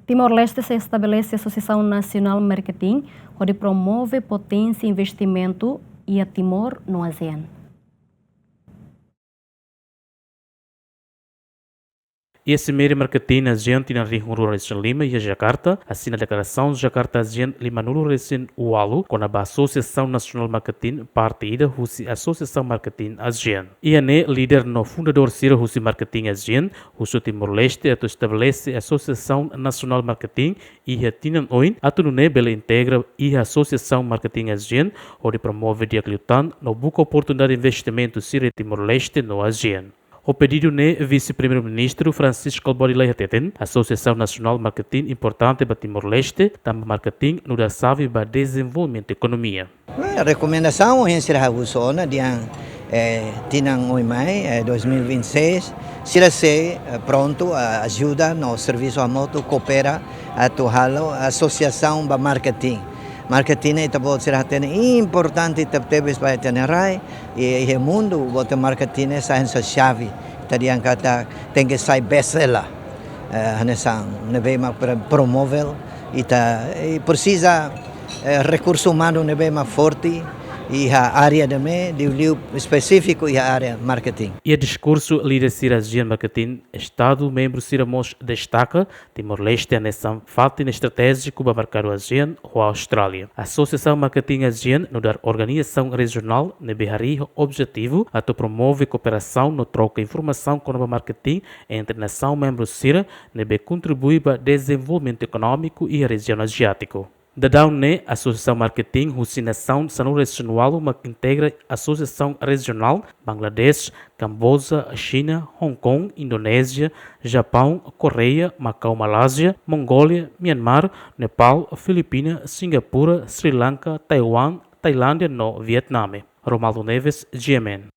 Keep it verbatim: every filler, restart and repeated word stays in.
Timor-Leste sei estabelese Asosiasaun Nasionál Marketing, hodi promove poténsia investimentu iha Timor no ASEAN. Iha Simeire Marketing ASEAN tinan rihun rua resin lima iha Jakarta, asina deklarasaun Jakarta ASEAN limanulu resin ualu, kona-ba Asosiasaun Nasionál Marketing parte ida husi Asosiasaun Marketing ASEAN. Iha ne'e líder no fundadór sira husi Marketing ASEAN husu Timor-Leste atu estabelese Asosiasaun Nasionál Marketing iha tinan oin, atu nune'e bele integra iha Asosiasaun Marketing ASEAN, hodi promove di'ak liután no buka oportunidade investimentu sira iha Timor-Leste no ASEAN. Ho pedidu ne'e, Vise-Primeiru-Ministru Francisco Kalbuadi Lay hateten, Asosiasaun Nasionál Marketing importante ba Timor-Leste, tanba marketing nu'udar xave ba dezenvolvimentu ekonomia. Rekomendasaun ohin sira hahú ona dehan, eh, tinan oin mai, eh, dois mil e vinte e seis, sira sei, eh, prontu, ah, ajuda no servisu hamutuk, koopera atu halo asosiasaun ba marketing. Marketing ne'e ita-boot sira hatene importante tebetebes ba ita-nia rai, i, i mundu, buat marketing ne'e sai hanesan xave. Ita dehan katak tenke sai best seller. Eh, hanesan ne'ebé mak pro-, promove, ita, i presiza, eh, rekursu umanu ne'ebé mak forte iha área ne'e, liuliu espesífiku iha área marketing. Iha diskursu, líder sira ASEAN Marketing, Estadu membru sira mós destaka Timor-Leste hanesan fatin estratéjiku ba merkadu ASEAN ho Austrália. Asosiasaun Marketing ASEAN nu'udar organizasaun rejionál ne'ebé harii ho objetivu atu promove kooperasaun no troka informasaun kona-ba marketing entre nasaun membru sira, ne'ebé kontribui ba dezenvolvimentu ekonómiku iha rejiaun aziátiku. Daudaun ne'e, Asosiasaun Marketing husi nasaun sanulu resin ualu mak integra asosiasaun rejionál, Bangladesh, Kamboja, Xina, Hong Kong, Indonézia, Japaun, Koreia, Makau, Malázia, Mongólia, Myanmar, Nepál, Filipina, Singapura, Sri Lanka, Taiwan, Tailándia no Vietname. Romaldo Neves, GMN.